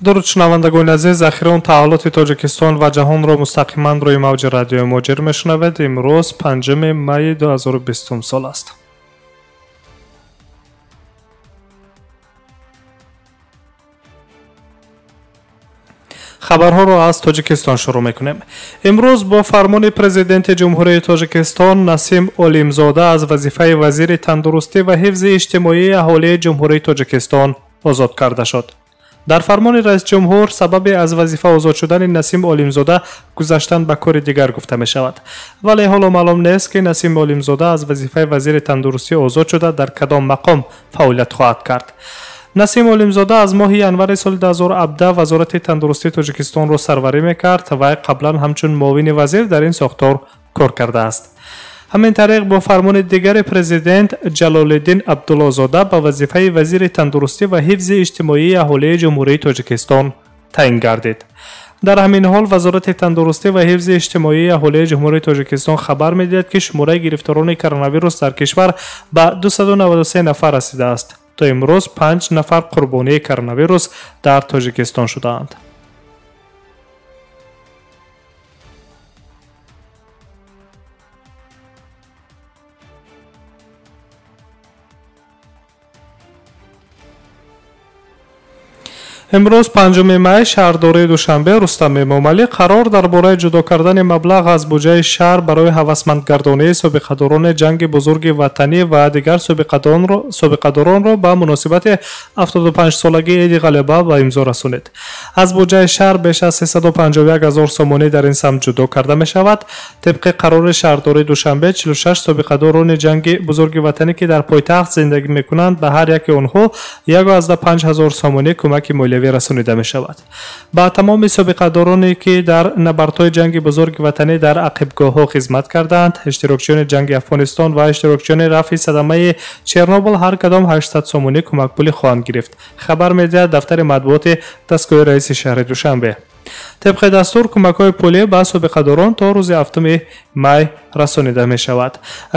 Дуруд, шунавандагони азиз, охирон таҳаввулоти Тоҷикистон ва ҷаҳонро мустақиман рӯи мавҷи радиои Муҳоҷир мешунавед. Имрӯз 5 майи 2020 сол аст. Хабарҳоро аз Тоҷикистон шурӯъ мекунем. Имрӯз бо фармони президенти Ҷумҳурии Тоҷикистон Насим Олимзода аз вазифаи вазири тандурустӣ ва ҳифзи иҷтимоии аҳолии Ҷумҳурии Тоҷикистон озод карда шуд. Дар фармони раисҷумҳур сабаби аз вазифа озод шудани Насим Олимзода гузаштан ба кори дигар гуфта мешавад. Вале ҳоло маълум нест, ки Насим Олимзода аз вазифаи вазири тандурустӣ озод шуда дар кадом мақом фаъолият хоҳад кард. Насим Олимзода аз моҳи январи соли 2017 Вазорати тандурустии Тоҷикистонро сарварӣ мекард ва қаблан ҳамчун муовини вазир дар ин сохтор кор кардааст. Ҳамин тариқ бо фармони дигари президент Ҷалолиддин Абдуллозода ба вазифаи вазири тандурустӣ ва ҳифзи иҷтимоии аҳолии Ҷумҳурии Тоҷикистон таъин гардид. Дар ҳамин ҳол Вазорати тандурустӣ ва ҳифзи иҷтимоии аҳолии Ҷумҳурии Тоҷикистон хабар медиҳад, ки шумораи гирифторони коронавирус дар кишвар ба 293 нафар расидааст. То имрӯз 5 нафар қурбонии коронавирус дар Тоҷикистон шудаанд. Имрӯз 5 май шаҳрдории Душанбе Рустам Эмомалӣ қарор дар бораи ҷудо кардани маблағ аз буҷаи шаҳр барои ҳавасмандгардонии собиқадорони ҷанги бузурги ватанӣ ва дигар собиқадоронро ба муносибати 75-солагии Иди Ғалаба ба имзо расонид. Аз буҷаи шаҳр беш аз 351 ҳазор сомонӣ дар ин самт ҷудо карда мешавад. Тибқи қарори шаҳрдории Душанбе 46 собиқадорони ҷанги бузурги ватанӣ, ки дар пойтахт зиндагӣ мекунанд, ба ҳар яки онҳо 1,5 ҳазор сомонӣ кӯмаки молиявӣ расонида мешавад. Ба тамоми собиқадороне, ки дар набардҳои ҷанги бузурги ватанӣ дар ақибгоҳҳо хизмат кардаанд, иштирокчиёни ҷанги Афғонистон ва иштирокчиёни рафъи садамаи Чернобил ҳар кадом 800 сомонӣ кӯмакпулӣ хоҳанд гирифт, хабар медиҳад дафтари матбуоти дастгоҳи раиси шаҳри Душанбе. Тибқи дастур кӯмакҳои пулӣ ба собиқадорон то рӯзи 7 май расонида мешавад.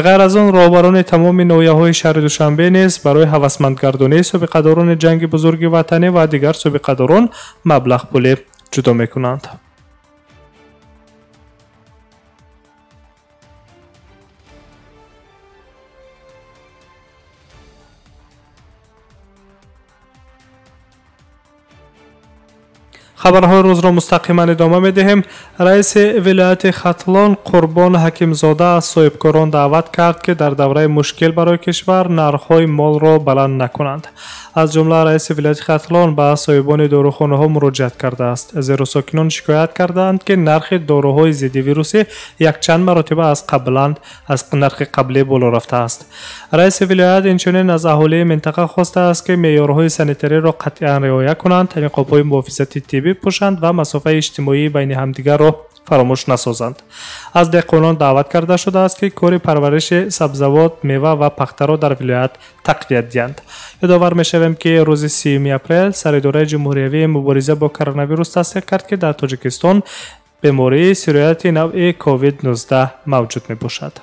Ғайр аз он роҳбарони тамоми ноҳияҳои шаҳри Душанбе низ барои ҳавасмандгардонии собиқадорони ҷанги бузурги ватанӣ ва дигар собиқадорон маблағ пулӣ ҷудо мекунанд. Хабарҳои рӯзро мустақиман идома медиҳем. Раиси вилояти Хатлон Қурбон Ҳакимзода аз соҳибкорон даъват кард, ки дар давраи мушкил барои кишвар нархҳои молро баланд накунанд. Аз ҷумла раиси вилояти Хатлон ба соҳибони дорухонаҳо муроҷиат кардааст, зеро сокинон шикоят кардаанд, ки нархи доруҳои зидди вирусӣ якчанд маротиба аз нархи қаблӣ боло рафтааст. Раиси вилоят инчунин аз аҳолии минтақа хостааст, ки меъёрҳои санитариро қатъиян риоя кунанд, ниқобҳои муҳофизати тиббӣ пӯшанд ва масофаи иҷтимоӣ байни ҳамдигарро фаромӯш насозанд. Аз деҳқонон даъват карда шудааст, ки кори парвариши сабзавот, мева ва пахтаро дар вилоят тақвият диҳанд. Ёдовар мешавем, ки рӯзи 30 апрел Саридораи ҷумҳуриявии мубориза бо коронавирус тасдиқ кард, ки дар Тоҷикистон бемории сирояти навъи COVID-19 мавҷуд мебошад.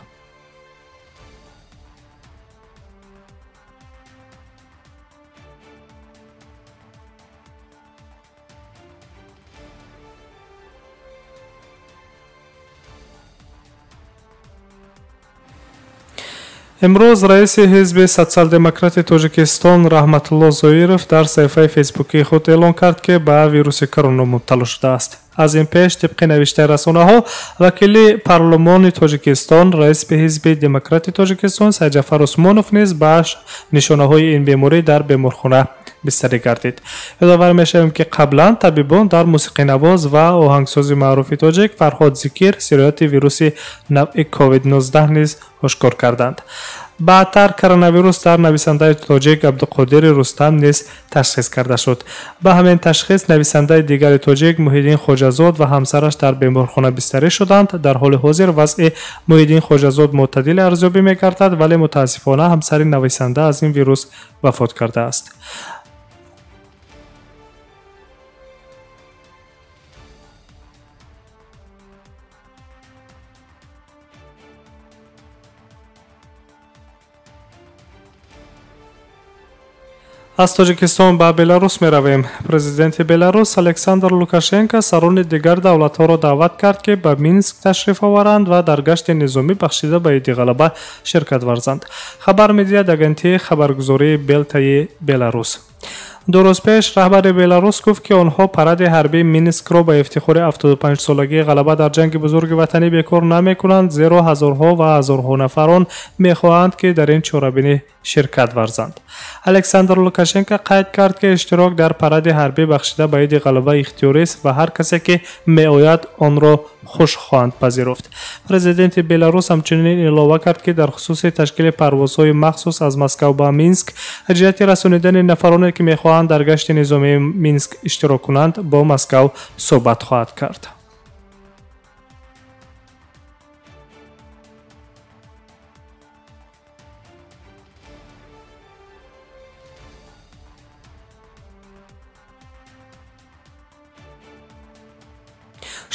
Имрӯз раиси ҳизби Социал-демократи Тоҷикистон Раҳматулло Зоиров дар саҳифаи фейсбукии худ эълон кард, ки ба вируси корона мубтало шудааст. Аз ин пеш тибқи навиштаи расонаҳо вакили парлумони Тоҷикистон, раиси ҳизби демократи Тоҷикистон Сайдҷафар Усмонов низ ба нишонаҳои ин беморӣ дар беморхона бистарӣ гардид. Ёдовар мешавем, ки қаблан табибон дар мусиқинавоз ва оҳангсози маъруфи тоҷик Фарҳод Зикир сирояти вируси навъи COVID-19 низ ошкор карданд. Баъдтар коронавирус дар нависандаи тоҷик Абдуқодири Рустам низ ташхис карда шуд. Ба ҳамин ташхис нависандаи дигари тоҷик Муҳиддин Хоҷазод ва ҳамсараш дар беморхона бистарӣ шуданд. Дар ҳоли ҳозир вазъи Муҳиддин Хоҷазод мӯътадил арзёбӣ мегардад, вале мутаассифона ҳамсари нависанда аз ин вирус вафот кардааст. Аз Тоҷикистон ба Беларус меравем. Президенти Беларус Александр Лукашенко сарони дигар давлатҳоро даъват кард, ки ба Минск ташриф оваранд ва дар гашти низомӣ бахшида ба Иди Ғалаба ширкат варзанд. Хабар медиҳад агентии хабаргузории Белтаи Беларус. 2 рӯз пеш раҳбари Беларус гуфт, ки онҳо паради ҳарбии Минскро ба ифтихори 75-солагии ғалаба дар ҷанги бузурги ватанӣ бекор намекунанд, зеро ҳазорҳо ва ҳазорҳо нафарон мехоҳанд, ки дар ин чорабинӣ ширкат варзанд. Александр Лукашенко қайд кард, ки иштирок дар паради ҳарбӣ бахшида ба Иди Ғалаба ихтиёрист ва ҳар касе, ки меояд, онро хуш хоҳанд пазируфт. Президенти Беларус ҳамчунин илова кард, ки дар хусуси ташкили парвозҳои махсус аз Москав ба Минск ҷиҳати расонидани нафароне, ки мехоҳанд дар гашти низомии Минск иштирок кунанд, бо Москав суҳбат хоҳад кард.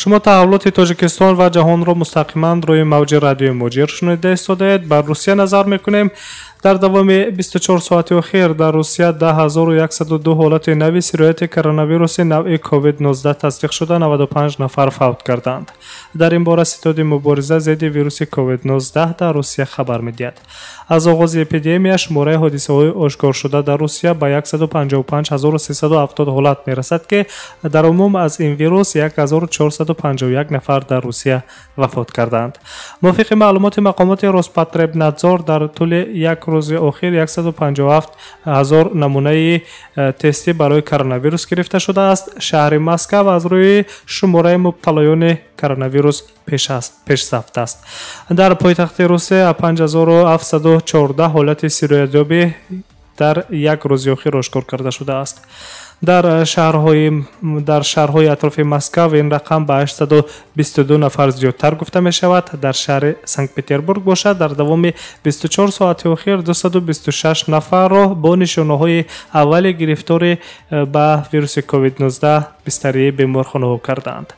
Шумо таҳаввулоти Тоҷикистон ва ҷаҳонро мустақиман рӯи мавҷи радиои Муҳоҷир шунида истодаед. Бар Русия назар мекунем. Дар давоми 24 соати охир дар Русия 10102 ҳолати нави сирояти коронавируси навъи COVID-19 тасдиқ шуда, 95 нафар фавт карданд. Дар ин бора ситоди мубориза зидди вируси COVID-19 дар Русия хабар медиҳад. Аз оғози эпидемия шумораи ҳодисаҳои ошкоршуда дар Русия ба 155370 ҳолат мерасад, ки дар умум аз ин вирус 1451 нафар дар Русия вафот карданд. Мувофиқи маълумоти мақомоти Роспотребнадзор, дар тӯли як рӯзи охир 157 000 намунаи тестӣ барои коронавирус гирифта шудааст. Шаҳри Москав аз рӯи шумораи мубталоёни коронавирус пешсафт аст. Дар пойтахти Русия 5714 ҳолати сироятёбӣ дар як рӯзи охир ошкор карда шудааст. Дар шаҳрҳои атрофи Москав ин рақам ба 822 нафар зиёдтар гуфта мешавад. Дар шаҳри Санкт-Петербург бошад, дар давоми 24 соати охир 226 нафарро бо нишонаҳои аввали гирифтори ба вируси COVID-19 бистарии беморхонаҳо карданд.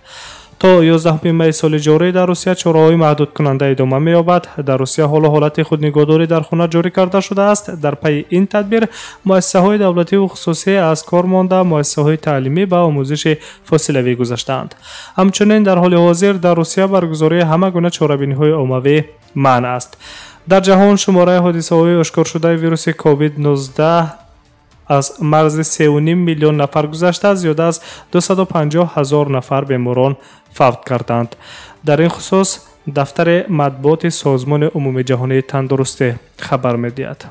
То 11 май соли ҷорӣ дар Русия чораҳои маҳдудкунанда идома меёбад. Дар Русия ҳоло ҳолати худнигоҳдорӣ дар хона ҷорӣ карда шудааст. Дар пайи ин тадбир муассисаҳои давлативу хусусӣ аз кор монда, муассисаҳои таълимӣ ба омӯзиши фосилавӣ гузаштаанд. Ҳамчунин дар ҳоли ҳозир дар Русия баргузории ҳама гуна чорабиниҳои оммавӣ манъ аст. Дар ҷаҳон шумораи ҳодисаҳои ошкоршудаи вируси COVID-19 аз марзи 3,5 миллион нафар гузашта, зиёда аз 250 000 нафар беморон фавт карданд. Дар ин хусус дафтари матбуоти Созмони Умумиҷаҳонии тандурустӣ хабар медиҳад.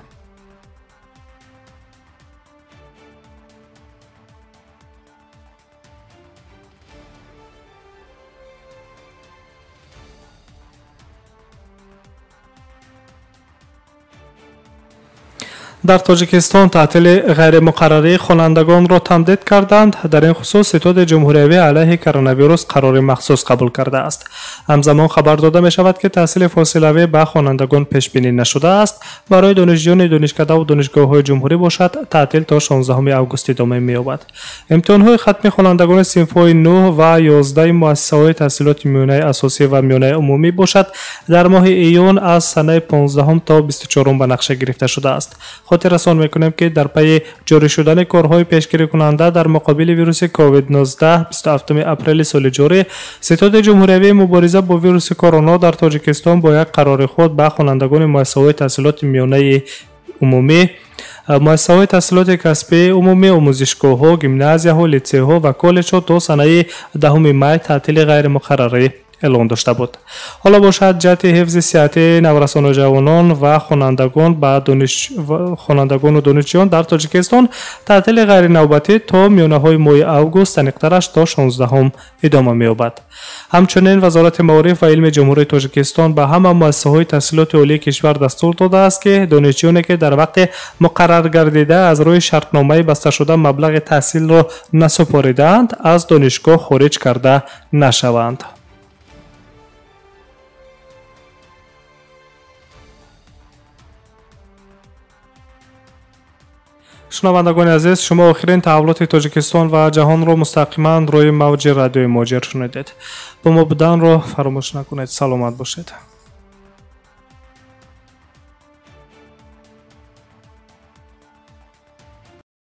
Дар Тоҷикистон таътили ғайримуқаррарии хонандагонро тамдид карданд. Дар ин хусус ситоди ҷумҳуриявӣ алайҳи коронавирус қарори махсус қабул кардааст. Ҳамзамон хабар дода мешавад, ки таҳсили фосилавӣ ба хонандагон пешбинӣ нашудааст. Барои донишҷӯёни донишкадаву донишгоҳҳои ҷумҳурӣ бошад, таътил то 16 август идома меёбад. Имтиҳонҳои хатми хонандагони синфҳои 9 ва 11 муассисаҳои таҳсилоти миёнаи асосӣ ва миёнаи умумӣ бошад, дар моҳи июн аз санаи 15 то 24 ба нақша гирифта шудааст. Хотиррасон мекунем, ки дар пайи ҷорӣ шудани корҳои пешгирикунанда дар муқобили вируси COVID-19 27 апрели соли ҷорӣ ситоди ҷумҳуриявии мубориза бо вируси корона дар Тоҷикистон бо як қарори худ ба хонандагони муассисаҳои таҳсилоти миёнаи умумӣ, муассисаҳои таҳсилоти касбии умумӣ, омӯзишгоҳҳо, гимназияҳо, литсейҳо ва коллеҷҳо то санаи 10 май таътили ғайримуқаррарӣ эълон дошта буд. Ҳоло бошад, ҷиҳати ҳифзи сиҳатии наврасону ҷавонон ва хонандагону донишҷӯён дар Тоҷикистон таътили ғайринавбатӣ то миёнаҳои моҳи август, аниқтараш то 16 идома меёбад. Ҳамчунин Вазорати маориф ва илми Ҷумҳурии Тоҷикистон ба ҳама муассисаҳои таҳсилоти олии кишвар дастур додааст, ки донишҷӯёне, ки дар вақти муқаррар гардида аз рӯи шартномаи басташуда маблағи таҳсилро насупоридаанд, аз донишгоҳ хориҷ карда нашаванд. Шунавандагони азиз, шумо охирин таҳаввулоти Тоҷикистон ва ҷаҳонро мустақиман рӯи мавҷи радиои Муҳоҷир шунидед. Бо мо буданро фаромӯш накунед. Саломат бошед.